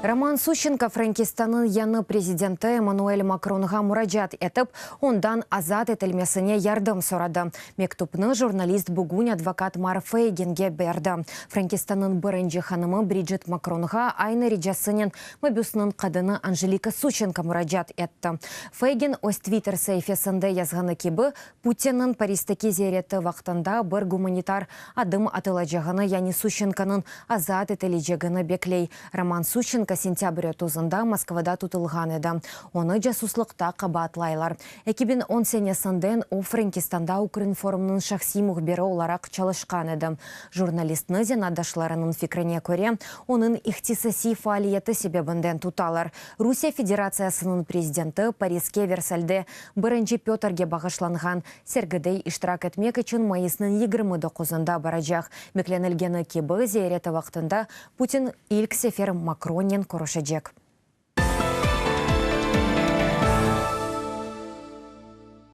Roman Suşçenko Frenkistannıñ yañı prezidenti Emmanuel Makronğa muracaat etip, ondan azat etilmesine yardım soradı. Mektüpni jurnalist bugün advokat Mar Feyginge berdi. Frenkistannıñ birinci hanımı Brijit Makronğa aynı ricasınen mabüsniñ qadını Anjelika Suşçenko muracaat etti. Feygin öz Twitter saifesinde yazğanı kibi, Putinniñ Paristeki ziyareti vaqtında bir gumanitar adım atılacağını, yani Suşçenkonıñ azat etilecegini bekley. Roman Suşçenko sentâbr otuzında Moskvada tutulğan edi. Onı casuslıqta qabaatlaylar. 2010 senesinden o Frenkistanda Ukrinformnıñ şahsiy mühbiri olaraq çalışqan edi. Jurnalistni zenaatdaşlarınıñ fikrine köre, onıñ ihtisasiy faaliyeti sebebinden tutalar. Rusiye Federatsiyasınıñ prezidenti Pariske Versalde Birinci Pötrge bağışlanğan sergide iştirak etmek içün mayısnıñ 29-ında baracaq. Beklenilgeni kibi, ziyareti vaqtında Putin ilk sefer Makronnen körüşecek.